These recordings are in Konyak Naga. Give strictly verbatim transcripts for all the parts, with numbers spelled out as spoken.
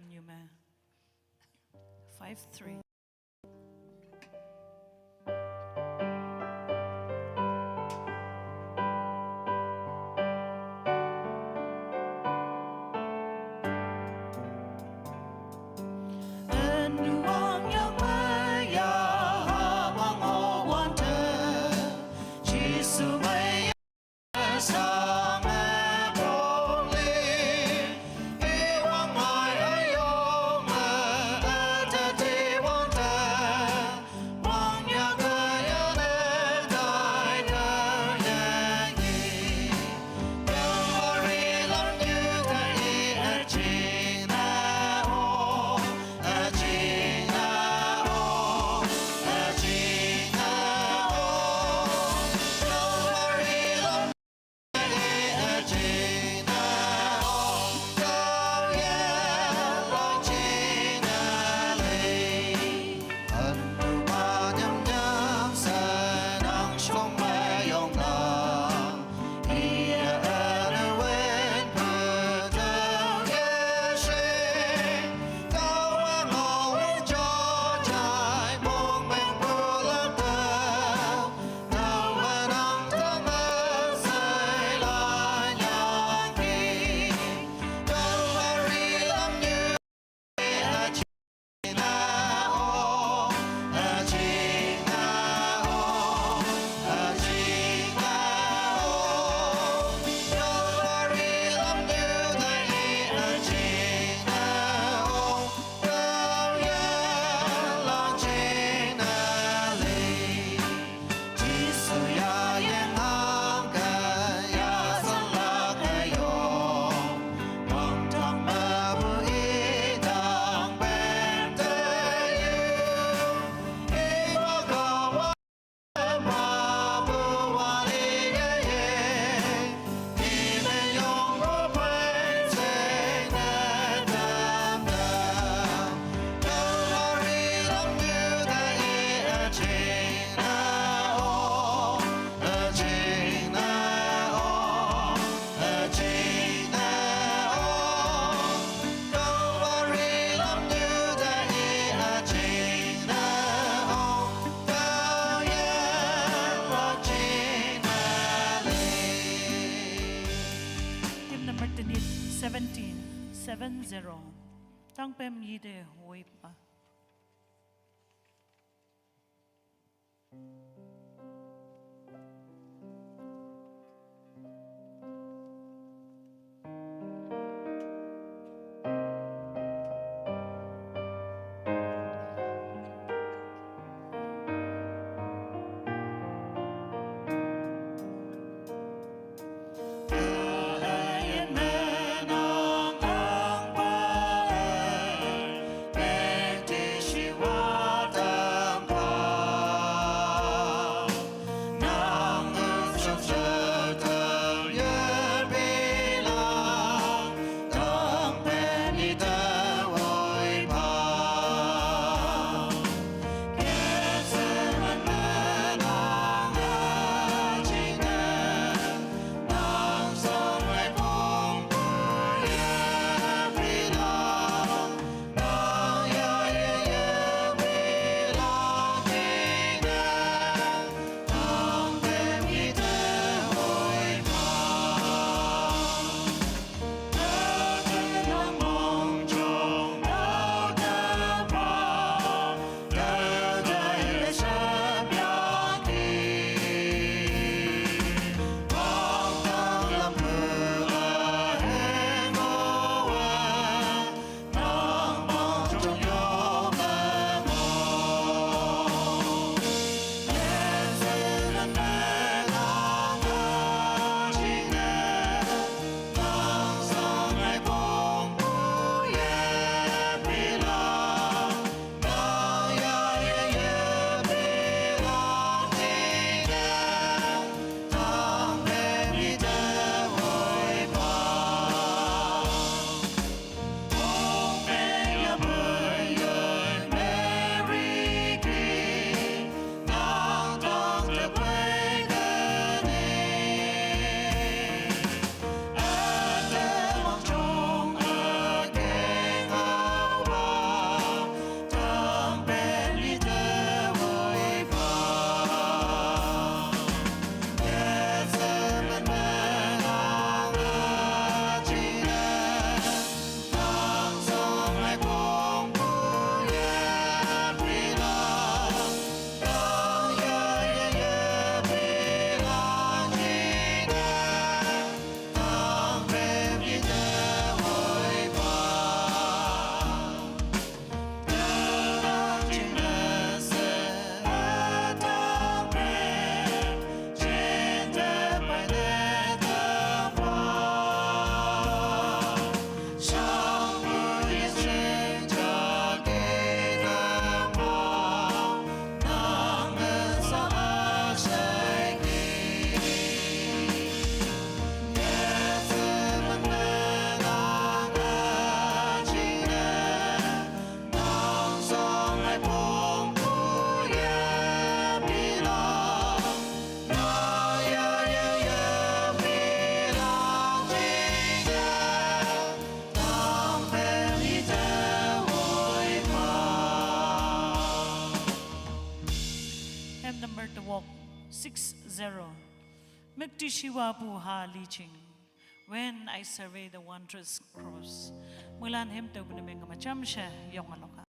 Yume. Five three. Hymn number tenit seventeen, seven zero. Tangpem yide wei pa. zero. Müktishiwa puha liching. When I survey the wondrous cross. Mulan hem to bune mengama chamsha yong aloka.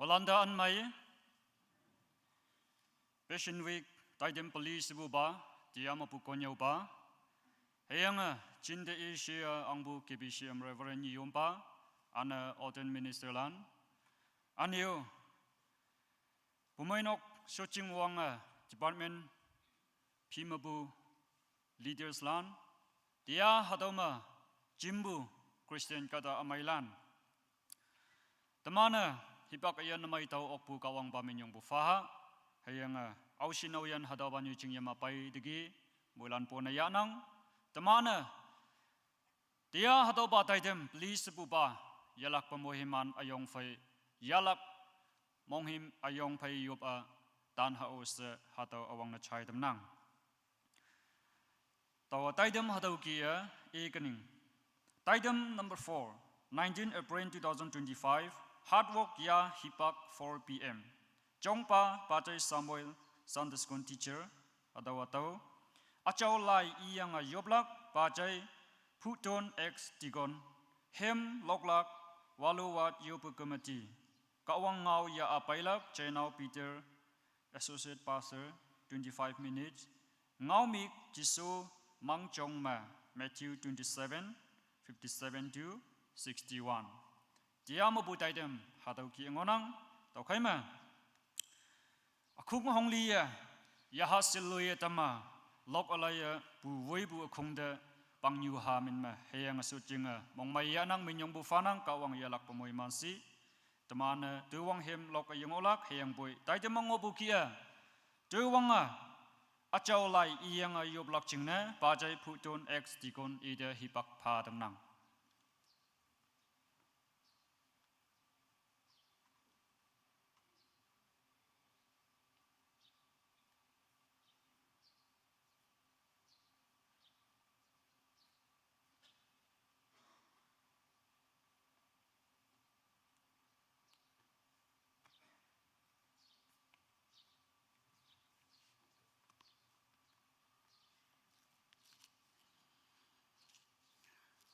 Malanda anmai, Passion Week, taidem pali sibuba, tiama pu konyoba. Heyanga, chinde Asia angbu K B C M Reverend Yompa, ana ordained minister lan. Anio, pumainok soching wanga department pimabu leaders lan, tia hadauma jimbu Christian kada amailan. Temana, hipak ayan namai tau okpu kawang ba minyong bu faha, hayanga, ausin auyan hadau banyu ching yama pai degi, mulan pona yanang. Temana, tia hadau ba taidem, please bu ba, yalak pamohiman ayong fai, yalak monghim ayong fai yop a, tan hao se hadau awang na chai temnang. Tawa taidem hadau kia, e kening. Taidem number four, nineteen April two thousand twenty-five, hard work ya hipak four P M. Chongpa Pachai Samuel, Sunday school teacher, hadau atau. Achau lai iyanga yoblak, Pachai Puton ex Tigon, hem loklak, walu wat yopu committee. Kawang ngau ya apailak, Chainau Peter, Associate Pastor, twenty-five minutes. Ngaumik Jisu Mangchong ma, Matthew twenty-seven, fifty-seven to sixty-one. Tia mabu taidem, hadau ki ngonang, tau kaima. Akhung hongli ya, yaha silu ya tama, lok alaya, bu woi bu akhung de, pang nyu ha min ma, heyang asut jinga, mong mai ya nang minyong bu fanang, kawang yalak pamohiman si, temana, tuwang hem lok ayang olak, heyang bui, taidem mango bu kia. Tuwanga, achau lai iyanga yoblak chingne, Pachai Puton ex Tigon ida hipak pa temnang.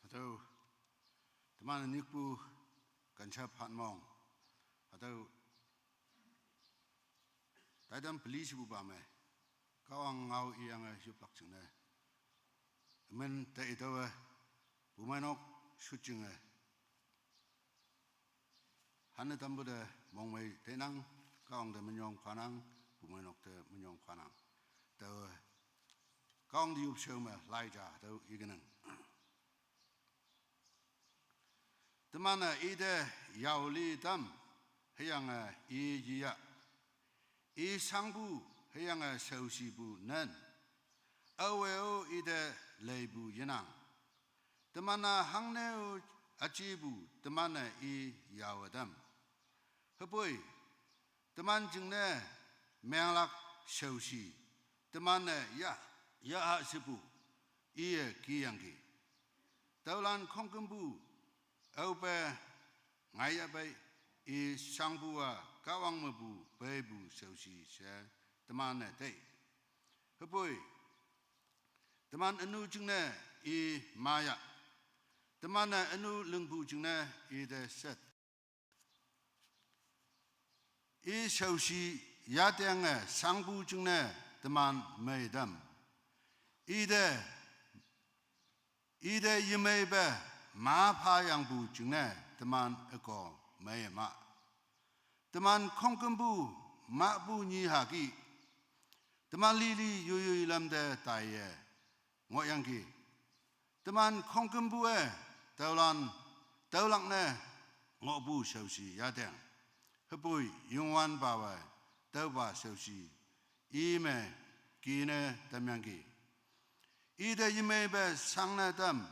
Hatüo teman-e nyikpu kancha phat mong. Hatüo taidam peli shepupa me Kahwang ngao iyange yoplak jingne, ümin te itaowe, bumeinok shutjinge, hanne tampu te mongmei teinang, Kahwang te minyong phanang, bumeinok te minyong phanang. Taowe Kahwang te yopshao me laija tüo ikenang. Teman-e ite yao li tam, hüyange i yiya. I shangpu hüyange shaoshipu nen, aowe-o ite leipu yenang. Teman-a hangne-o üjipu teman-e i yaowe tam. Hüpoi teman jingne menglak shaoshi, teman-e ya, yaha shepu, iye kiyangki. Tüolan khongkümpu aope ngaiya pei, i shangpu-a Kahwang mepu peipu shaoshi she teman-e tei. Hüpoi teman ünu jingne i maya. Teman-e ünu lingpu jingne ite shet. I shaoshi yatenge shangpu jingne teman meitam. Ite, ite yemeipe ma phayangpu jingne teman üko meima. Teman khongkümpu mahpu nyi haki, teman lili yoyoi lamte taiye ngohyangki. Teman khongkümpu-e tüolan, tüolak ne ngohpu shaoshi yateng, hüpoi Youngwanpawe tüopa shaoshi ime kine tamyangki. Ite yemeipe shangne tam,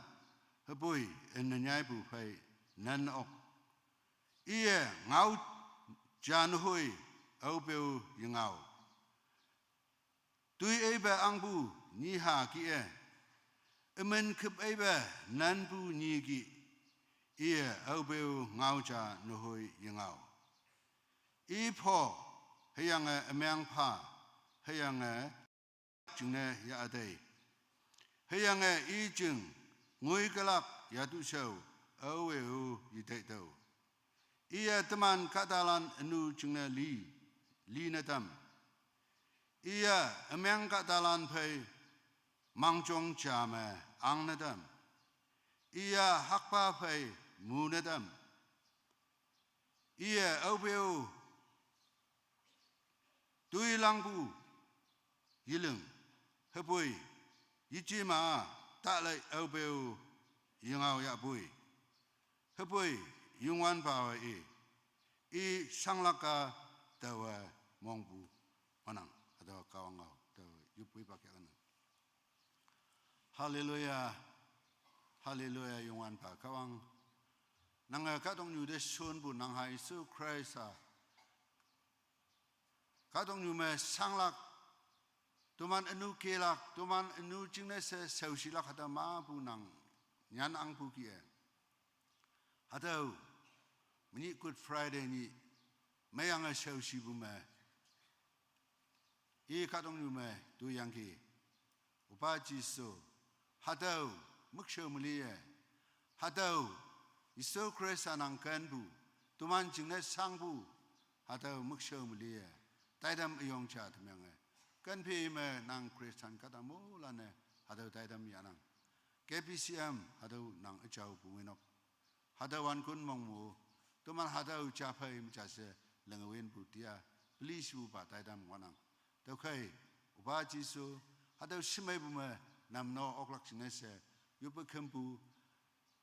hüpoi ünne nyaipu phei nen ok. Iye ngao ja nehoi aope-o yengao. Toi eipe angpu nyiha kih-e, ümin khüp eipe nanpu nyi kih, iye aope-o ngao ja nehoi yengao. I pho, hüyange ümeng pha, hüyange jingne ya ütai. Hüyange i jing ngoikelak yatu shao, aowe-o yetaitüoh. Iye teman kahtalan ünu jingne li, li ne tam. Iye ümeng kahtalan phei mangjong ja me ang ne tam. Iye hakpa phei mu ne tam. Iye aope-o toi langpu yiling, hüpoi yejema talai aope-o yengao yahpoi. Hüpoi Youngwanpawe i, i shanglak-a taowe mongpu ngohnang. Hatüo Kahwang ngao taowe yoppuipa kya-a nang. Haleluya. Haleluya, Youngwanpa Kahwang. Nange kahtoknyu te shonpu nang ha Jesu Khrista kahtoknyu me shanglak, toman ünu kelak, toman ünu jingne she shaoshilak hatüo mapu nang nyan angpu kih-e. Hatüo menyih Good Friday nyih, meyange shaoshipu me i kahtoknyu me toiyangki. Opa Jesu, hatüo mükshao meliye, hatüo Jesu Khrista nang kenpu, toman jingne shangpu, hatüo mükshao meliye, taitam üyong ja tamyange, kenphi me nang Christian kahta moilan-e hatüo taitam yahnang. K B C M hatüo nang üjao pumeinok, hatüo wankun mongmo, toman hatüo ja phei me ja she lingwinpu tia, peli shepupa taitam ngohnang. Tüokhei, Opa Jesu, hatüo shemeipu me nam no oklak jingne she, yoppe khümpu,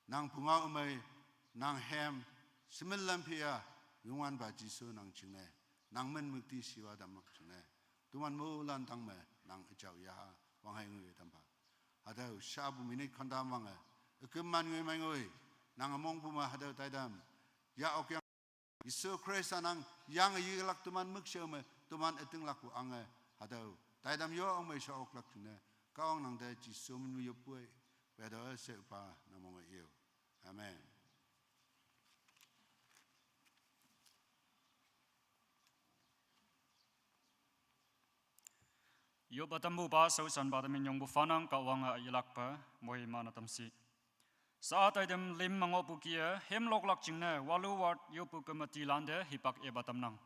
nang pungao ümei, nang hem, shemin lam phi-a, Youngwanpa Jesu nang jingne, nang min mükti shiwa tamlak jingne, toman moilan tang me nang üjao yaha, wanghei ngoi tampha. Hatüo shapu minute khontam wange, üküm man ngoi mei ngoi, nang ümongpu me hatüo taitam ya okyang, Jesu Khrista nang yange yelak toman mükshao me, toman ütinglakpu ange, hatüo taitam yo ongmei sha oklak jingne, Kahwang nang te Jesu min me yoppoi, pedo she pa nang monge yo. Amen. Yoppe tampupa shaoshanpa te minyongpu phanang, Kahwange yelakpe moiman-e tamshi. Sa-a taidem lim me ngohpu kih-e hemloklak jingne Walu ward yopu committee lante hipak epa tamnang.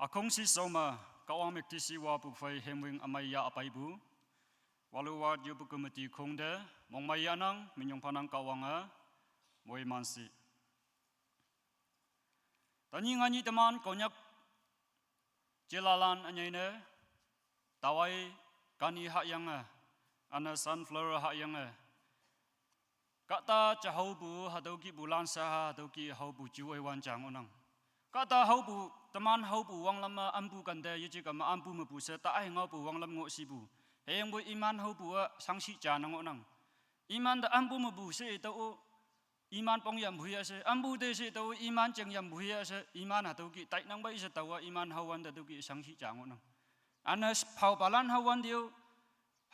Akhongsi soma Kahwang müktishiwa pu phei hemwing amai ya apaipu. Walu wa yopu committee khongte mongmei yanang, minyong phanang Kahwange moimanshi. Tanyi nganyi teman Konyak jelalan anyeine, tawai kani hahyange, ane sunflower hahyange. Kahta ja haopu, hatüo kihpu lansha ha, hatüo kih haopu ju-ei wan ja ngohnang. Kahta haopu, teman haopu wanglam-e ampu kante, yeje kama ampu mepu she, ta-ai ngaopu wanglam ngoh shipu. Hüyangpoi iman haopu-a shangshi ja ne ngohnang. Iman te ampu mepu she tao-o, iman pongyampu ya she, ampu te she tao-o, iman jingyampu ya she, iman hatüo kih tainang pei she taowa, iman haowante tüo kih shangshi ja ngohnang. Ane phaopalan haowante-o,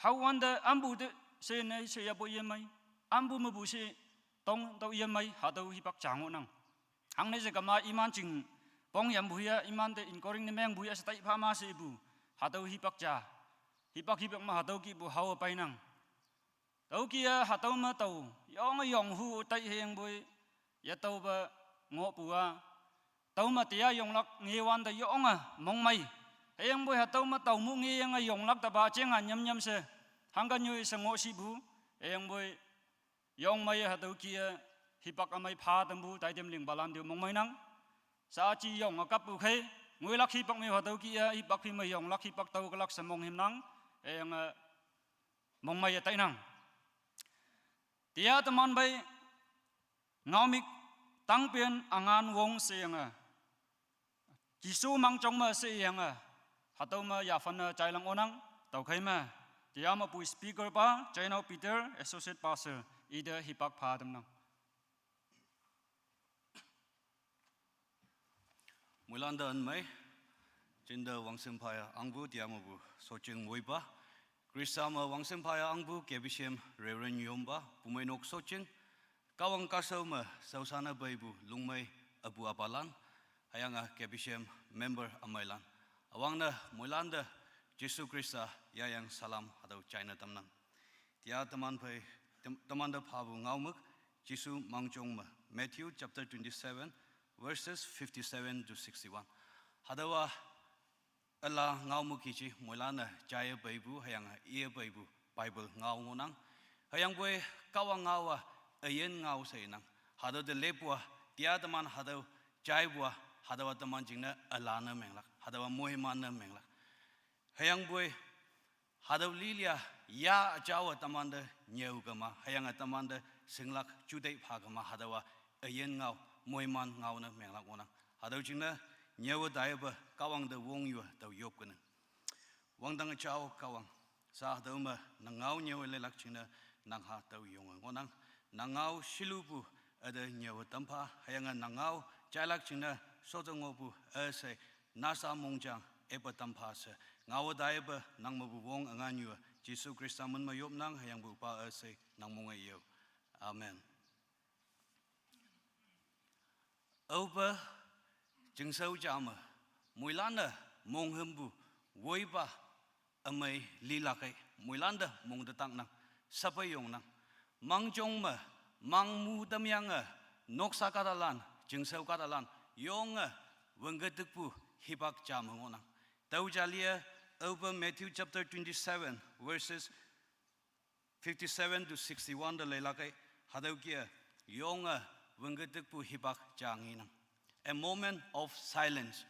haowante ampu te she ne she yapo yemei, ampu mepu she tong tao yemei, hatüo hipak ja ngohnang. Hangne she kama iman jing pongyampu ya, iman te encourage ne mengpu ya she tai pha ma she ipu, hatüo hipak ja. Hipak hipak ma hatüo kihpu hao peinang. Tüo kih-e hatüo me tao, yonge yong hu tai hüyangpoi, yataope ngohpu-a. Tüome tia yonglak ngewante yonge mongmei. Hüyangpoi hatüo me tao mu ngeyange yonglak tepa jeng-a nyam nyam she. Hangke nyoi she ngoh shipu. Hüyangpoi yongmei hatüo kih-e hipak ümei pha tampu taitam lingpalan te-o mongmeinang. Sha ji yonge kappu khei, ngoilak hipak me hatüo kih-e hipak phi me yonglak hipak tao kelak she monghümnang. Hüyange mongmei ye tainang. Tia teman pei ngaomük tangpen üngan wong sheyange, Jesu mangjong me sheyange, hatüo me yaphan-e jailang ngohnang, tüokhei me. Tia mepu speaker pa, Jainao Peter, Associate Pastor, ite hipak pha tamnang. Moilante ünmei, jinte wangshim phaya ahngpu tia mepu shotjing woipa, Khrista me wangshim phaya ahngpu K B C M Reverend Yompa, pumeinok shotjing, Kahwang kahshao me shaoshanne peipu lungmei üpu üpalan, hüyange K B C M member ümeilan, üwangne moilante Jesu Khrista yayang salam hatüo jaine tamnang. Tia teman phei, tem-, temante phapu ngaomük, Jesu mangjong me, Matthew chapter twenty-seven, verses fifty-seven to sixty-one. Hatüowa üla ngaomük kiji moilan-e jaiye peipu hüyange iye peipu Bible ngao ngohnang. Hüyangpoi Kahwang ngao-a üyin ngao she inang. Hatüo te leppu-a, tia teman hatüo jaipu-a, hatüowa teman jingne ülane menglak, hatüowa moiman ne menglak. Hüyangpoi hatüo lilia ya üjaowe temante nyüo kema, hüyange temante shinglak jutei pha kema, hatüowa üyin ngao, moiman ngao ne menglak ngohnang. Hatüo jingne nyüowe taipe Kahwang te wongyuwe tao yop kenang. Wangdang üjao Kahwang, sha hatüo me nang ngao nyüowe leilak jingne nang ha tao yonge ngohnang. Nang ngao shilupu üte nyüowe tampha, hüyange nang ngao jailak jingne shote ngohpu üshei nasa mongjang epe tampha she. Ngaowe taipe nang mepu wong üngan nyuwe Jesu Khrista min me yopnang, hüyangpoi pa üshei nang monge yo. Amen. Aope chingshao ja me, moilan-e monghümpu woipa ümei lilakei, moilante mong te taknang, shape yongnang. Mangjong me, mangmu tamyange, noksa kahtalan, chingshao kahtalan, yonge wüngke tükpu hipak ja me ngohnang. Tüo ja lie, aope Matthew chapter twenty-seven, verses fifty-seven to sixty-one te leilakei, hatüo kih-e, yonge wüngke tükpu hipak ja ngenang. A moment of silence.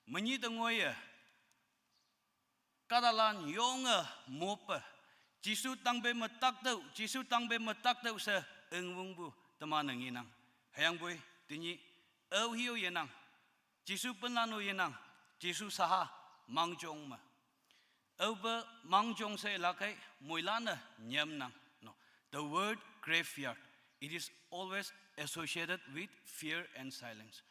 Menyih te ngoiye, kahtalan yonge moppe, Jesu tangpe me taktüoh, Jesu tangpe me taktüoh she ingwüngpu teman-e ngenang. Hüyangpoi tenyih, ao hi-o yenang, Jesu pinlan-o yenang, Jesu shaha mangjong me. Aope mangjong she ilakei moilan-e nyamnang. No, the word graveyard, it is always associated with fear and silence.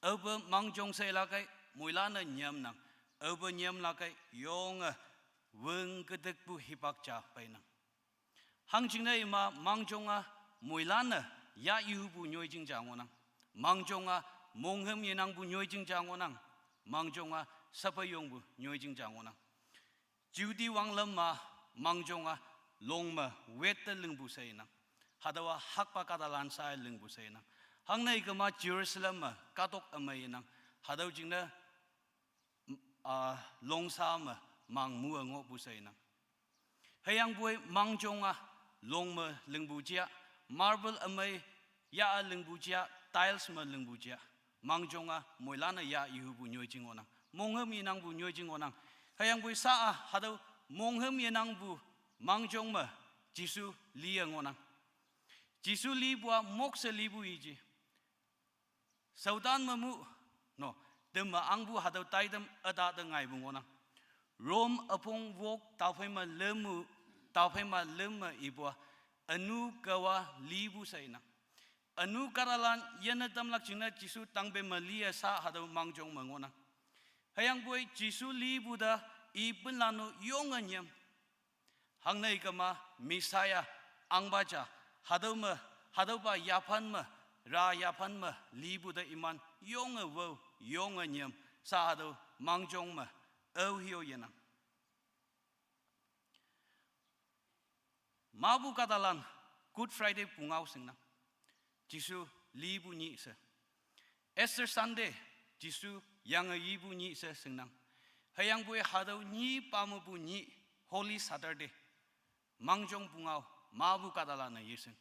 Aope mangjong she ilakei moilan-e nyamnang. Aope nyamlakei yonge wüngke tükpu hipak ja peinang. Hangjingne ima mangjong-a moilan-e yahyupu nyoijing ja ngohnang. Mangjong-a monghüm yenangpu nyoijing ja ngohnang. Mangjong-a shape yongpu nyoijing ja ngohnang. Juti wanglam ma mangjong-a long me wette lingpu she inang. Hatüowa hakpa kahtalan shai lingpu she inang. Hangne kema Jerusalem me kahtok ümei yenang. Hatüo jingne a, longsa me mang mu-e ngohpu she inang. Hüyangpoi mangjong a long me lingpu ja, marble ümei ya-e lingpu ja, tiles me lingpu ja. Mangjong a moilan-e ya ihupu nyoi jing ngohnang. Monghüm yenangpu nyoi jing ngohnang. Hüyangpoi sha-a hatüo monghüm yenangpu mangjong me Jesu li-e ngohnang. Jesu lipu a mokshe lipu iji. Saotan me mu, no, teme angpu hatüo taitam üta te ngaipu ngohnang. Rome üpong wok taophei me lüm mu, taophei me lüm me ipu a, ünu kawa lipu she inang. Ünu kahtalan yinne tamlak jingne Jesu tangpe me li-e sha hatüo mangjong me ngohnang. Hüyangpoi Jesu lipu te i pinlan-o yonge nyam. Hangnei kema Messiah, ahngpa ja, hatüo me, hatüopa yaphan me, ra yaphan me lipu te iman yonge wao, yonge nyam, sha hatüo mangjong me, aoheo yenang. Mapu kahtalan Good Friday pungao shingnang. Jesu lipu nyih she. Easter Sunday, Jesu yange yipu nyih she shingnang. Hüyangpoi hatüo nyi pa mepu nyih, Holy Saturday, mangjong pungao, mapu kahtalan-e yeshing.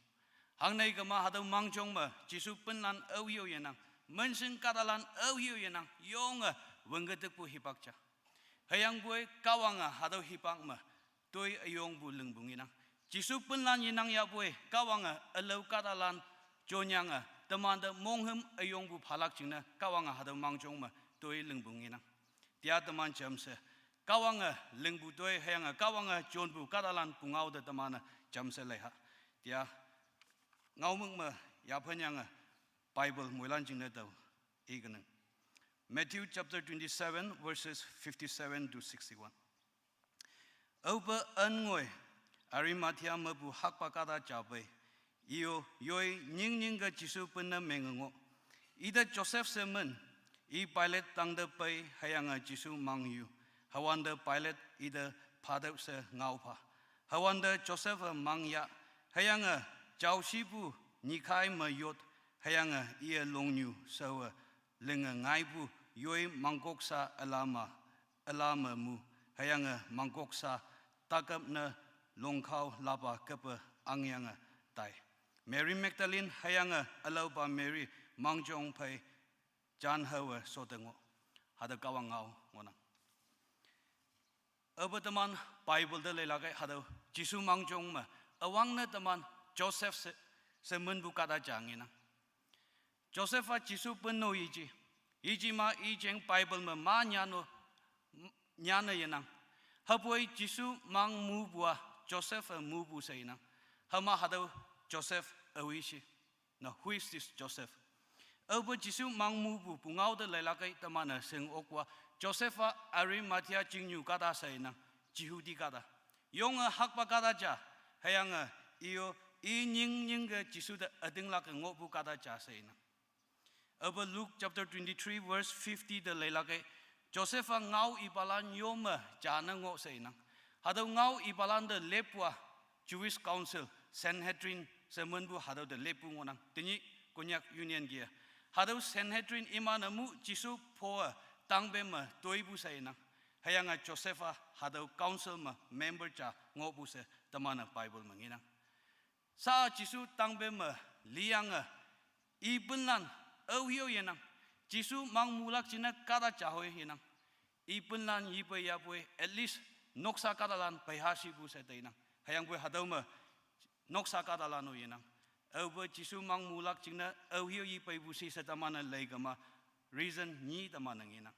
Hangnei kema hatüo mangjong me Jesu pinlan aoheo yenang, minshin kahtalan aoheo yenang, yonge wüngke tükpu hipak ja. Hüyangpoi Kahwange hatüo hipak me toi üyongpu lingpu ngenang. Jesu pinlan yenang yahpoi Kahwange ülao kahtalan jonyange temante monghüm üyongpu phalak jingne Kahwange hatüo mangjong me toi lingpu ngenang. Tia teman jamshe Kahwange lingpu toi hüyange Kahwange jonpu kahtalan pungao te teman-e jamshe leiha. Tia ngaomük me yaphenyange Bible moilan jingne tao ikenang. Matthew chapter twenty-seven, verses fifty-seven to sixty-one. Aope ün ngoi Arimathea mepu hakpa kahta ja pei, iyo, yoi nying nyingke Jesu pinne menge ngoh. Ite Joseph she min, i Pilate tangte pei hüyange Jesu mang yu. Hüwante Pilate ite phatüoh she ngao pha. Hüwante Joseph-e mang yah, hüyange jaoshipu nyikhai me yot, hüyange iye longnyu shaowe linge ngaipu yoi mangkoksa üla me, üla me mu, hüyange mangkoksa takap ne longkhao lapa kepe angyange tai. Mary Magdalene hüyange ülaopa Mary mangjong phei jan haowe shote ngoh. Hatüo Kahwang ngao ngohnang. Aope teman Bible te leilakei hatüo Jesu mangjong me üwangne teman Joseph she, she minpu kahta ja ngenang. Joseph-a Jesu pinno yeji. Yeji ma i jeng Bible me ma nyano, nyane yenang. Hüpoi Jesu mang mupu a Joseph-e mupu she inang. Hüma hatüo Joseph aowe she. Now, who is this Joseph? Aope Jesu mang mupu pungao te leilakei teman-e shing okpu a Joseph-a Arimathea chingnyu kahta she inang, Jehudi kahta. Yonge hakpa kahta ja, hüyange iyo i nying nyingke Jesu te ütinglak-e ngohpu kahta ja she inang. Aope Luke chapter twenty-three verse fifty te leilakei, Joseph-a ngao ipalan yome jane ngoh she inang. Hatüo ngao ipalan te leppu a Jewish Council, Sanhedrin she minpu hatüo te leppu ngohnang. Tenyih Konyak Union kih-e. Hatüo Sanhedrin iman-e mu Jesu pho-e tangpe me toipu she inang. Hüyange Joseph-a hatüo council me member ja ngohpu she teman-e Bible me ngenang. Sha Jesu tangpe me liyange, i pinlan aoheo yenang. Jesu mang mulak jingne kahta ja hoi yenang. I pinlan yipei yahpoi at least noksa kahtalan peiha shipu she teinang. Hüyangpoi hatüo me noksa kahtalan-o yenang. Aope Jesu mang mulak jingne aoheo yipeipu shi she teman-e leikema reason nyi teman-e ngenang.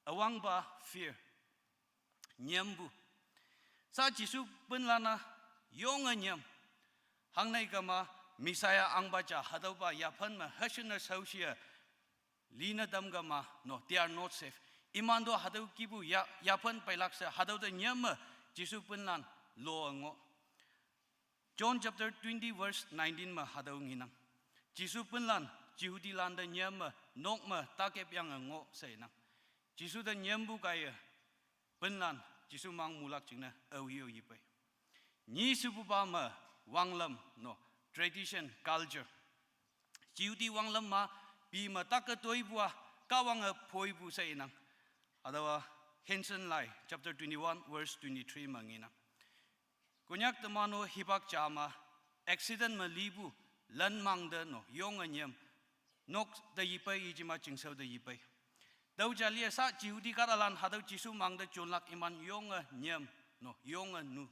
Üwangpa fear. Nyampu. Sha Jesu pinlan-a yonge nyam. Hangnei kema Messiah ahngpa ja hatüopa yaphan me hüshinne shaoshi-e line tamkema, no, they are not safe. Iman to hatüo kihpu ya, yaphan peilak she hatüo te nyam me Jesu pinlan lo ngoh. John chapter twenty verse nineteen me hatüo ngenang. Jesu pinlan Jehudilan te nyam me nok me takepyange ngoh she inang. Jesu te nyampu kaiye pinlan Jesu mang mulak jingne aoheo yipei. Nyi shepupa me wanglam, no, tradition, culture. Jehudi wanglam ma pi me take toipu a Kahwange phoipu she inang. Hatüowa Henson Lai chapter twenty-one verse twenty-three me ngenang. Konyak teman-o hipak ja me accident me lipu, lan mangte no yonge nyem, nok te yipei, ijima chingshao te yipei. Tüo ja lia sa Jehudi kahtalan hatüo Jesu mangte jonlak iman yonge nyem no yonge nu.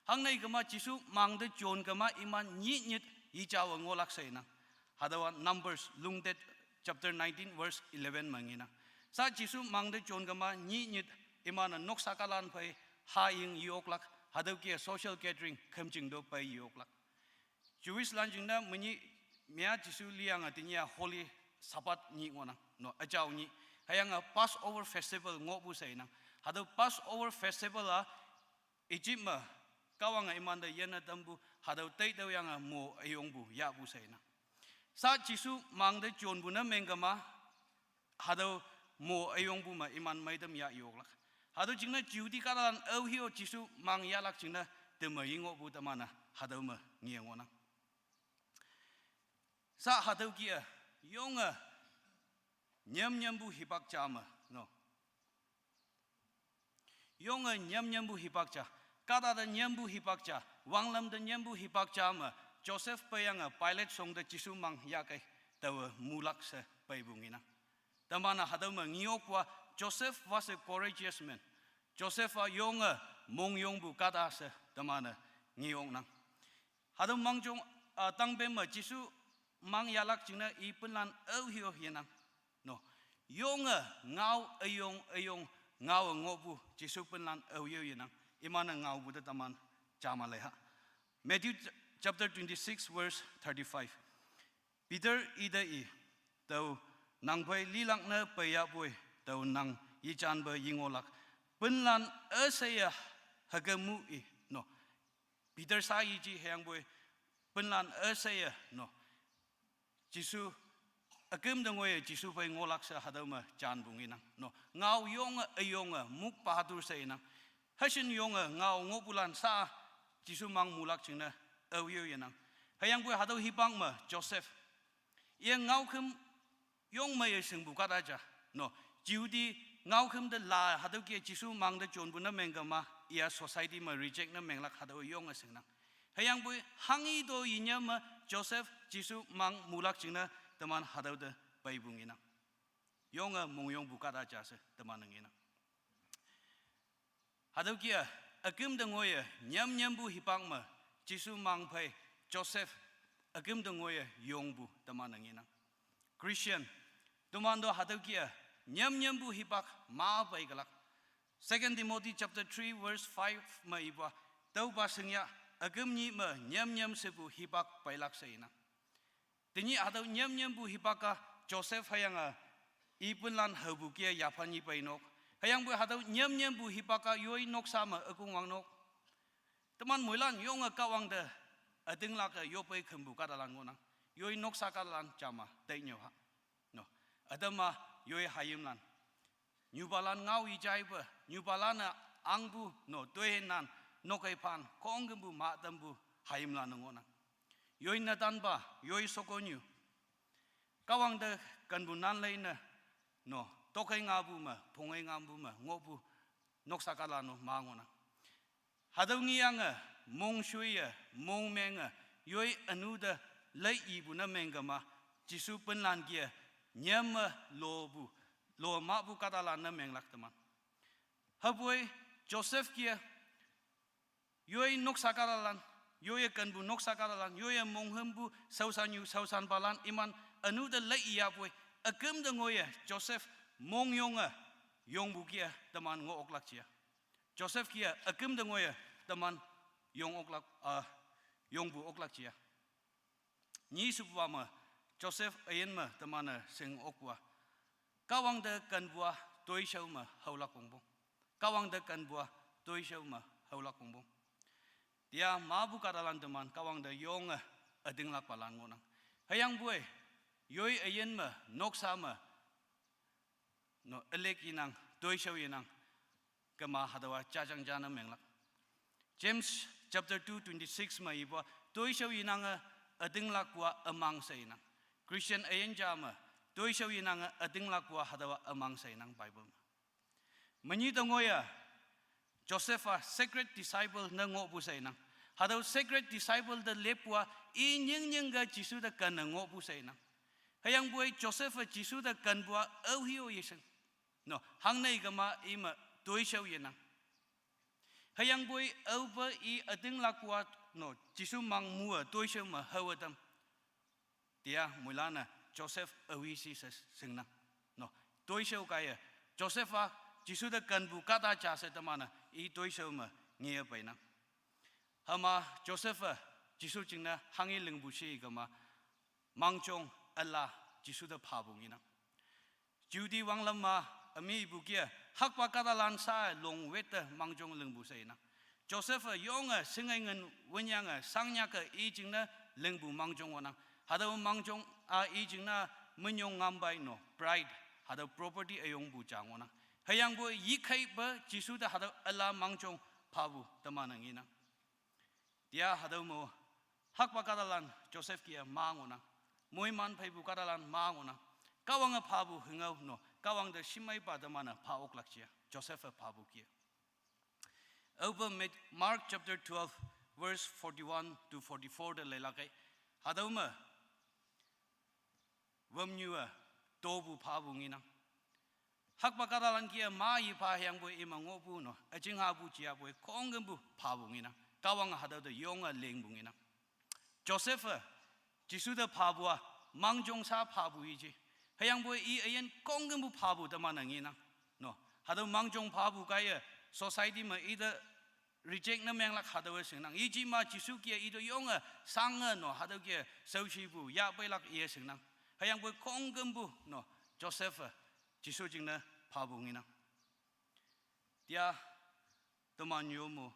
Hangnei kema Jesu mangte jon kema iman nyih nyit yijawe ngohlak she inang. Hatüowa Numbers, Lungtet chapter nineteen verse eleven me ngenang. Sa Jesu mangte jon kema nyih nyit iman-e noksa kahtalan phei haying ye-oklak, hatüo ke social gathering khümjing to pei ye-oklak. Jewish lan jingne menyih mea Jesu liyange tenyih-a Holy Sabbath nyih ngohnang no, üjao nyih. Hüyange Passover festival ngohpu she inang. Hatüo Passover festival-a Egypt me Kahwange imante yenne tampu, hatüo teitüoyange mo üyongpu yahpu she inang. Sa Jesu mangte jonpu ne meng kema, hatüo mo üyongpu me iman meitam yah ye-oklak. Hatüo jingne Jehudi kahtalan aohe-o Jesu mang yahlak jingne teme yengohpu teman-e hatüo me nge ngohnang. Sa hatüo kih-e yonge nyem nyempu hipak ja me no, yonge nyem nyempu hipak ja, kahta te nyempu hipak ja, wanglam te nyempu hipak ja me Joseph peiyange Pilate shong te Jesu mang yahkei, taowe mulak she peipu ngenang. Teman-e hatüo me nge-okpu-a, Joseph was a courageous man. Joseph-a yonge mongyongpu kahta she teman-e nge-oknang. Hatüo mangjong, ah, tangpem me Jesu mang yahlak jingne i pinlan aohe-o yenang no, yonge ngao üyong üyong ngaowe ngohpu Jesu pinlan aohe-o yenang. Iman-e ngaopu te teman jama leiha. Matthew chapter twenty-six verse thirty-five. Peter ite i, tao nang phei lilak ne peiyahpoi, tao nang yejanpe yengohlak. Pinlan üsheiye hüke mu i no, Peter sa yeji hüyangpoi pinlan üsheiye no, Jesu üküm te ngoiye Jesu phei ngohlak she hatüo me janpu ngenang no, ngao yonge üyonge muk bahadur she inang. Hüshin yonge ngao ngohpulan sa Jesu mang mulak jingne aohe-o yenang. Hüyangpoi hatüo hipak me Joseph, iye ngaokhüm yong meiye shingpu kahta ja no, Jehudi ngaokhüm te la hatüo kih-e Jesu mangte jonpu ne meng kema, iya society me reject ne menglak, hatüo yonge shingnang. Hüyangpoi hanghe to yenyam me Joseph Jesu mang mulak jingne teman hatüo te peipu ngenang. Yonge mongyongpu kahta ja she teman-e ngenang. Hatüo kih-e üküm te ngoiye nyem nyempu hipak me Jesu mang phei Joseph üküm te ngoiye yongpu teman-e ngenang. Christian, teman to hatüo kih-e nyem nyempu hipak ma pei kelak. Second Timothy chapter three verse five me ipa, tüopa shingyah, üküm nyih me nyem nyem shepu hipak peilak she inang. Tenyih hatüo nyem nyempu hipak-a Joseph hüyange i pinlan haopu kih-e yaphan nyi pei nok. Hüyangpoi hatüo nyem nyempu hipak-a yoi noksa me ükongwang nok. Teman moilan yonge Kahwang te ütinglake yoppei khümpu kahtalan ngohnang. Yoi noksa kahtalan jama teinyüo ha no, ütam-a yoi hayimlan, nyupalan ngao ijaipe, nyupalan-e angpu no, toinan, nokkei phan khongkümpu mah tampu hayimlan-e ngohnang. Yoi netanpa, yoi shokonyu, Kahwang te kenpu nan leine no, tokei ngapu me, phongei ngapu me ngohpu noksa kahtalan-o ma ngohnang. Hatüo ngeyange mongshoiye, mongmenge, yoi ünu te lei ipu ne meng kema, Jesu pinlan kih-e nyem me lopu, lo mahpu kahtalan ne menglak teman. Hüpoi Joseph kih-e yoi noksa kahtalan, yoiye kenpu noksa kahtalan, yoiye monghümpu shaoshanyu shaoshanpalan iman ünu te lei iyahpoi, üküm te ngoiye Joseph mongyonge yongpu kih-e teman ngoh oklak jia. Joseph kih-e üküm te ngoiye teman yong oklak, ah, yongpu oklak jia. Nyi shepupa me, Joseph üyin me teman-e shing okpu-a, Kahwang te kenpu-a toishao me haolak wongpong. Kahwang te kenpu-a toishao me haolak wongpong. Tia mapu kahtalan teman Kahwang te yonge ütinglakpalan ngohnang. Hüyangpoi yoi üyin me, noksa me no, ülek inang, toishao inang, kema hatüowa jajang ja ne menglak. James chapter two twenty-six me ipa, toishao inange ütinglakpu-a ümang she inang. Christian üyin ja me, toishao inange ütinglakpu-a hatüowa ümang she inang Bible me. Menyih te ngoi-a Joseph-a secret disciple ne ngohpu she inang. Hatüo secret disciple te leppu-a i nyingnyingke Jesu te kenne ngohpu she inang. Hüyangpoi Joseph-e Jesu te kenpu-a aohe-o yeshing. No, hangne ikema ime toishao yenang. Hüyangpoi aope i ütinglakpu-a, no, Jesu mang mu-e toishao me haowe tam. Tia moilan-e Joseph aohe she shingnang. No, toishao kaiye Joseph-a Jesu te kenpu kahta ja she teman-e i toishao me nge peinang. Hüma Joseph-e Jesu jingne hanghe lingpu she ikema mangjong üla Jesu te phapu ngenang. Jehudi wanglam ma ümipu kih-e hakpa kahtalan sha-e long wette mangjong lingpu she inang. Joseph-e yonge shinge ngin wünyange shangnyake i jingne lingpu mangjong ngohnang. Hatüo mangjong-a i jingne minyong ngampai no, pride, hatüo property üyongpu ja ngohnang. Hüyangpoi yikheipe Jesu te hatüo üla mangjong phapu teman-e ngenang. Tia hatüo me hakpa kahtalan Joseph kih-e ma ngohnang. Moiman pheipu kahtalan ma ngohnang. Kahwange phapu hüngao no, Kahwang te shimeipa teman-e pha oklak ja, Joseph-e phapu kih-e. Aope Mat-, Mark chapter twelve, verse forty-one to forty-four te leilakkei. Hatüo me wümnyu-e topu phapu ngenang. Hakpa kahtalan kih-e ma yepha hüyangpoi ime ngohpu no, üjing hapu jiyapoi khongkümpu phapu ngenang. Kahwange hatüo te yonge lingpu ngenang. Joseph-e Jesu te phapu-a mangjong sha phapu yeji. Hüyangpoi i üyin khongkümpu phapu teman-e ngenang. No, hatüo mangjong phapu kaiye society me ite reject ne menglak hatüowe shingnang. Yeji ma Jesu kih-e ite yonge shange no, hatüo kih-e shaoshipu yahpeilak iye shingnang. Hüyangpoi khongkümpu no, Joseph-e Jesu jingne phapu ngenang. Tia teman yo mo,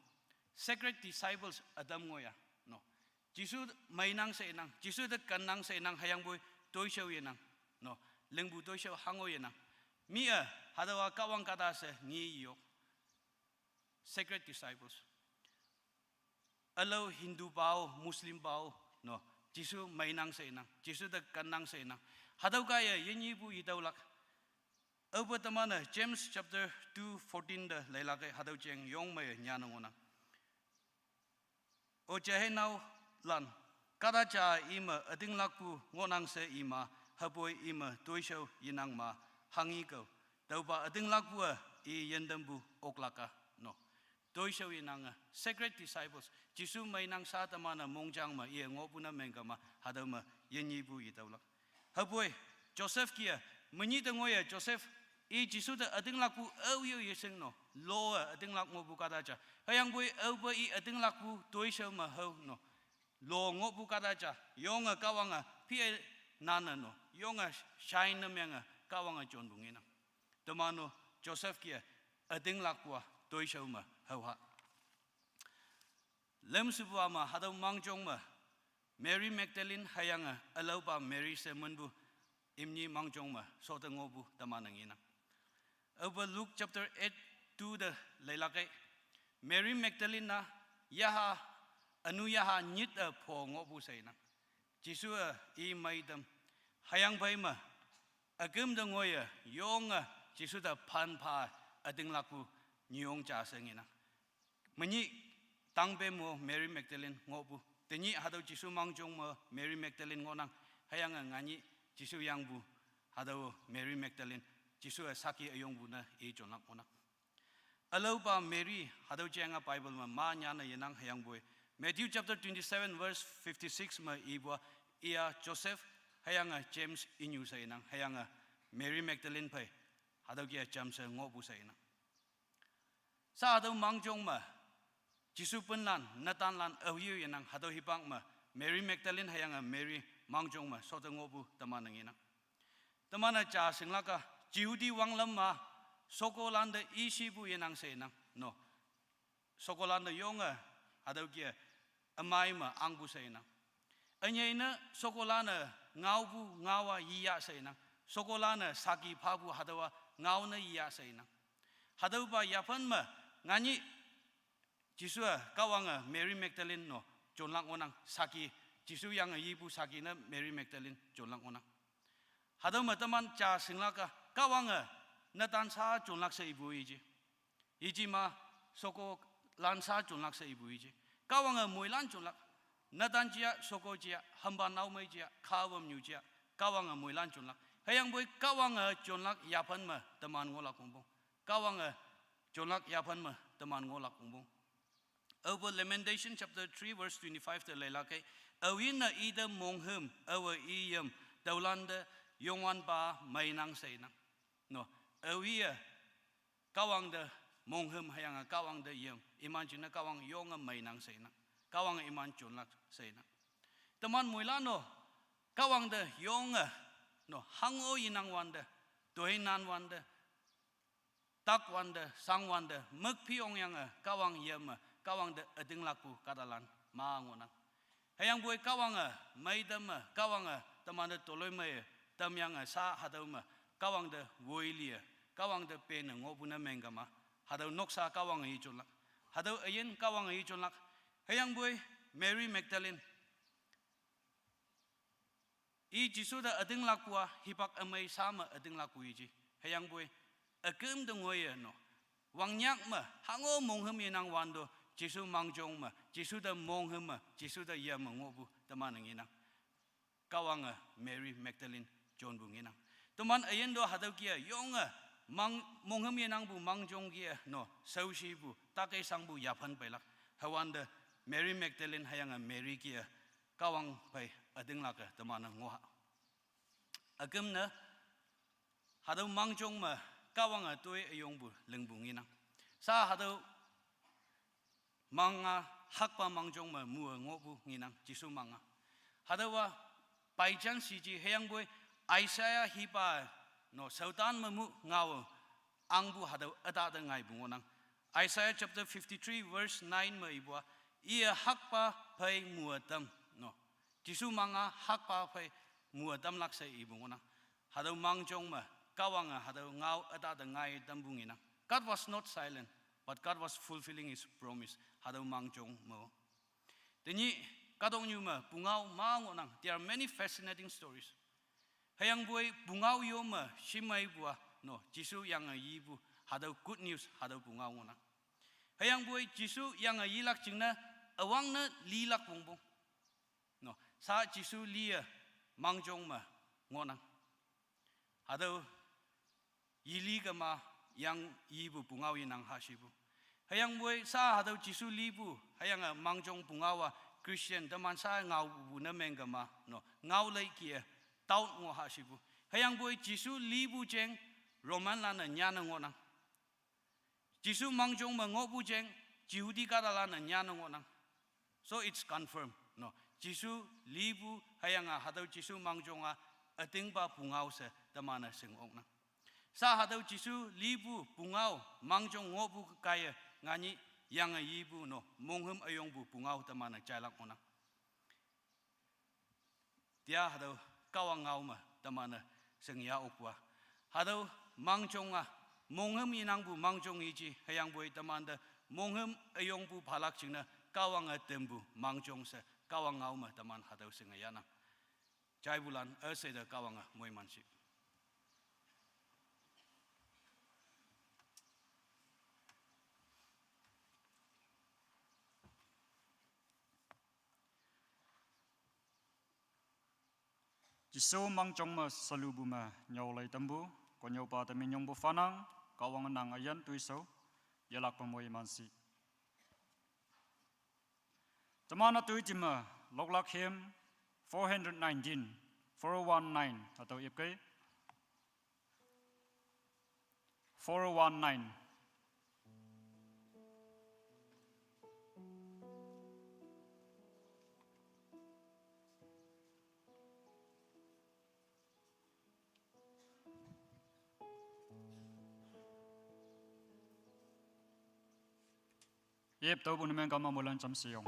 secret disciples ütam ngoh-a, no, Jesu meinang she inang, Jesu te kennang she inang, hüyangpoi toishao yenang, no, lingpu toishao hango yenang. Mi-e hatüowa Kahwang kahta she nge yok. Secret disciples. Ülao Hindu pao, Muslim pao, no, Jesu meinang she inang, Jesu te kennang she inang, hatüo kaiye yinyepu yetüolak. Aope teman-e James chapter two fourteen te leilakkei, hatüo jeng yong mei nyane ngohnang. O jeheinaolan, kahta ja ime ütinglakpu ngohnang she ima, hüpoi ime toishao yenang ma, hanghe kao. Tüopa ütinglakpu-e i yintampu oklak-a, no. Toishao yenange, secret disciples, Jesu meinang sha teman-e mongjang me iye ngohpu ne mengkema, hatüo me yinyepu yetüolak. Hüpoi Joseph kih-e, menyih te ngoiye Joseph, i Jesu te ütinglakpu aohe-o yeshing no, lo-e ütinglak ngohpu kahta ja. Hüyangpoi aope i ütinglakpu toishao me hao no, lo ngohpu kahta ja, yonge Kahwange phi-e nane no, yonge shine ne menge Kahwange jonpu ngenang. Teman-o Joseph kih-e ütinglakpu-a toishao me haoha. Lemshepu-a me hatüo mangjong me Mary Magdalene hüyange ülaopa Mary she minpu imni mangjong me shote ngohpu teman-e ngenang. Aope Luke chapter eight two te leilakkei. Mary Magdalene-a yaha, ünu yaha nyit-e pho ngohpu she inang. Jesu-e i meitam. Hüyangphei me üküm te ngoiye yonge Jesu te phan pha ütinglakpu nyuyong ja she ngenang. Menyih tangpe mo Mary Magdalene ngohpu. Tenyih hatüo Jesu mangjong me Mary Magdalene ngohnang. Hüyange nganyih Jesu yangpu hatüo Mary Magdalene, Jesu-e saki üyongpu ne i jonlak ngohnang. Ülaopa Mary, hatüo jeng-a Bible me ma nyane yenang hüyangpoi, Matthew chapter twenty-seven verse fifty-six me ipu-a, iya Joseph hüyange James inyu she inang, hüyange Mary Magdalene phei hatüo kih-e jamshe ngohpu she inang. Sha hatüo mangjong me Jesu pinlan, netanlan aohe-o yenang, hatüo hipak me Mary Magdalene hüyange Mary mangjong me shote ngohpu teman-e ngenang. Teman-e ja shinglak-a, Jehudi wanglam ma shokolante ishipu yenang she inang, no. Shokolante yonge hatüo kih-e ümei me angpu she inang. Ünyei ne shokolan-e ngaopu ngao-a yiya she inang. Shokolan-e saki phapu hatüowa ngao ne yiya she inang. Hatüopa yaphan me nganyih Jesu-e Kahwange Mary Magdalene no jonlak ngohnang, saki, Jesu yange yipu saki ne Mary Magdalene jonlak ngohnang. Hatüo me teman ja shinglak-a, Kahwange netan sha jonlak she ipu iji. Iji ma, soko lansa jonlak she ipu iji. Kahwange moilan jonlak. Netan jia, soko jia, hempa naomei jia, kha wümnyu jia, Kahwange moilan jonlak. Hüyangpoi Kahwange jonlak yaphan me teman ngohlak wongpong. Kahwange jonlak yaphan me teman ngohlak wongpong. Aope Lamentation chapter three verse twenty-five te leilakkei, aoyinne ite monghüm, aowe i yim, tüolante Youngwanpa meinang she inang. No, aoyiye Kahwang te monghüm hüyange Kahwang te yim, iman jingne Kahwang yonge meinang she inang. Kahwange iman jonlak she inang. Teman moilan-o, Kahwang te yonge, no, hango yenang wante, toinan wante, tak wante, sang wante, mükphi ongyange Kahwang yime, Kahwang te ütinglakpu kahtalan ma ngohnang. Hüyangpoi Kahwange mei tamme, Kahwange temante toloimei tamyange sha hatüo me, Kahwang te woiliye, Kahwang te penne ngohpu ne mengkema, hatüo noksa Kahwange yejonlak. Hatüo üyin Kahwange yejonlak. Hüyangpoi Mary Magdalene, i Jesu te ütinglakpu-a hipak ümei sha me ütinglakpu iji. Hüyangpoi üküm te ngoiye no, wangnyak me hango monghüm yenang wante, Jesu mangjong me, Jesu te monghüm me, Jesu te yime ngohpu teman ngenang. Kahwange Mary Magdalene jonpu ngenang. Teman üyin to hatüo kih-e yonge mang, monghüm yenangpu mangjong kih-e no, shaoshipu, take shangpu yaphan peilak. Hüwante Mary Magdalene hüyange Mary kih-e Kahwang phei ütinglake teman-e ngoh. Üküm ne, hatüo mangjong me Kahwange toi üyongpu lingpu ngenang. Sha hatüo mang-a hakpa mangjong me mue ngohpu ngenang, Jesu mang-a. Hatüowa by chance shiji, hüyangpoi Isaiah hipa, no, shaotan me mu ngao ahngpu hatüo ütate ngaipu ngohnang. Isaiah chapter fifty-three verse nine me ipu-a, iye hakpa phei mue tam, no, Jesu mang-a hakpa phei mue tamlak she ipu ngohnang. Hatüo mangjong me Kahwange hatüo ngao ütate ngai tampu ngenang. God was not silent, but God was fulfilling his promise. Hatüo mangjong me-o, tenyih kahtoknyu me pungao ma ngohnang. There are many fascinating stories. Hüyangpoi pungao yo me shimeipu-a, no, Jesu yange yipu, hatüo good news, hatüo pungao ngohnang. Hüyangpoi Jesu yange yilak jingne üwangne lilak wongpong, no, sha Jesu liye mangjong me ngohnang. Hatüo yili kema yang yipu pungao yenang hashipu. Hüyangpoi sha hatüo Jesu lipu, hüyange mangjong pungao-a Christian teman sha ngaopu ne mengkema, no, ngao lei kih-e doubt ngoh hashipu. Hüyangpoi Jesu lipu jeng Romanlan-e nyanne ngohnang. Jesu mangjong me ngohpu jeng Jehudi kahtalan-e nyanne ngohnang. So it's confirmed, no. Jesu lipu hüyange hatüo Jesu mangjong-a ütingpa pungao she teman-e shing oknang. Sha hatüo Jesu lipu pungao mangjong ngohpu kaiye nganyih yange yipu, no, monghüm üyongpu pungao teman-e jailak ngohnang. Tia hatüo Kahwang ngao me teman-e shingya okpu-a, hatüo mangjong-a, monghüm yenangpu mangjong yeji, hüyangpoi temante monghüm üyongpu phalak jingne Kahwange tempu mangjong she Kahwang ngao me teman hatüo shinge yahnang. Jaipulan üshei te Kahwange moiman shi. Jesu mangjong me salupu me nyüo lei tampu, konnyüopa te minyongpu phanang, Kahwange nang üyin toishao yelakpe moiman shi. Teman-e toi jim me, loklak hymn four hundred nineteen, four one nine, hatüo ipkei. Four one nine. Yep, tüopu ne mengkema moilan jamshe yong.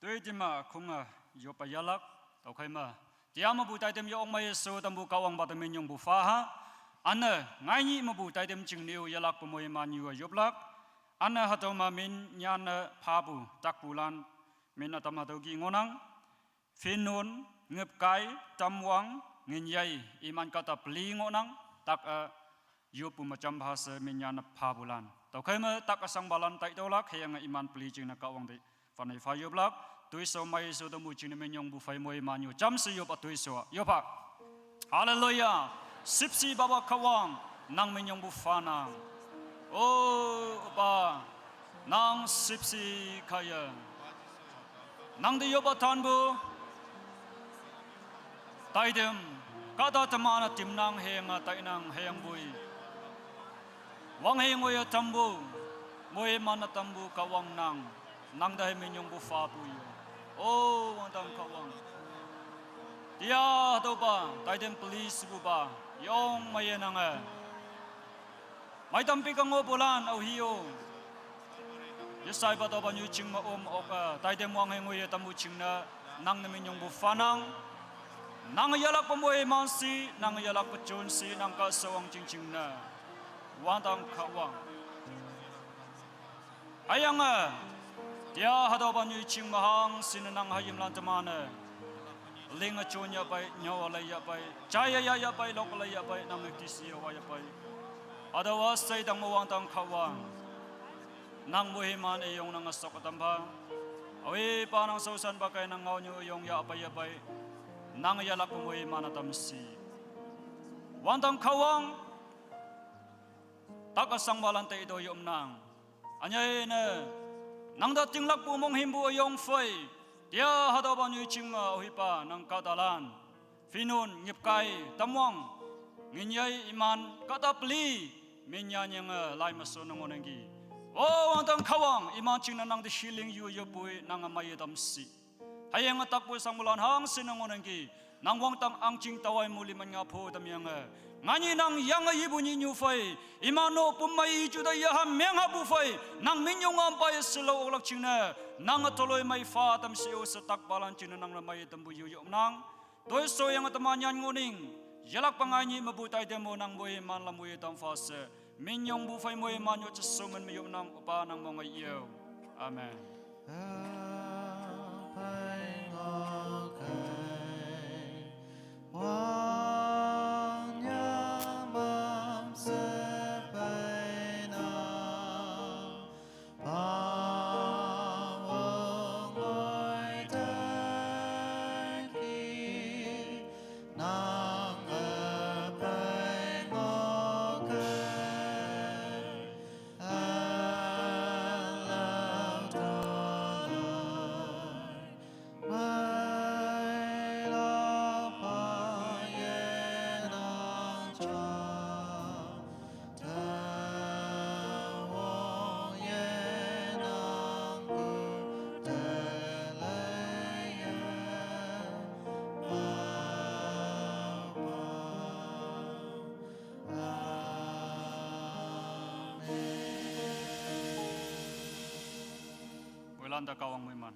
Toi tima khunga yopa yalak, tokhaima. Tia mabu taitem yo ong mai so tambu Kahwang ba tamin yongbu fa ha. Ana, ngaini mabu taitem chingniu yalak pamoi man yu yoplak. Ana hatoma min nyana phabu, takpulan, min atam hatau ki ngonang. Finun, ngepkai, tamwang, nginyai, iman kata peli ngonang, tak a, yopu macham bahasa min nyana phabulan. Tokhaima tak asang balan tai tolak, hayang iman peli chingna Kahwang de. Fanai fa yoplak, tuiso mai so tamu chingna min yongbu fai moi man yu, cham se yopa tuiso, yopa. Haleluya. Sipsi baba Kahwang, nang min yongbu fanang. O, Opa, nang sipsi kaya. Nang de yopa tanbu. Taidem, kata tamana timnang henga tainang heng bui. Wang heng oya tambu, moi mana tambu Kahwang nang, nang da he min yongbu fa bui. O, wang tang Kahwang. Tia dopa, taidem please buba, yong maye nang e. Mai tampi ka ngo bulan au hiyo. Yesai ba dopa nyu ching ma om oka, taidem wang heng oya tambu chingna, nang na min yongbu fanang. Nang yalak pamoi man si, nang yalak pachun si, nang ka sawang ching chingna. Wang tang Kahwang. Hayang a, tia hadau ba nyu ching mahang sin nang hayim lan tamana. Ling a chun ya pai, nyo a lai ya pai, chai ya ya ya pai, lok lai ya pai, nang mik ti si ya wa ya pai. Hadau a sai dang mo wang tang Kahwang. Nang muhi man e yong nang asok atam ba. Awi pa nang sausan ba kai nang ngau nyu yong ya pai ya pai. Nang yalak muhi man atam si. Wang tang Kahwang. Tak asang balan te ido yom nang. Anyai ne, nang da tinglak pu mong himbu ayong fai. Tia hadau ba nyu ching ma ohipa nang ka dalan. Finun, ngipkai, tamwang. Nginyai iman, kata peli. Minya nyang, eh, lai maso nang onenggi. O, wang tang Kahwang, iman ching na nang de healing yu yu pui, nang amai dam si. Hayang atak pui sang mulan hang sin nang onenggi. Nang wang tang ang ching tawai muli man nga pho tam yang, eh. Ngani nang yang a yibu ni nyu fai. Imano pumai juda ya ha meng ha bu fai. Nang min yong am pai silo olak ching na. Nang a toloi mai fa tam si o sa tak balan ching na nang na mai tam bu yu yom nang. Toi so yang a tama nyan ngoning. Yalak pangai ni mabu tai demo nang boi man lam boi tam fa se. Min yong bu fai moi man yo cheso men me yom nang Opa nang mong a yo. Amen. Welanda Kahwang muiman.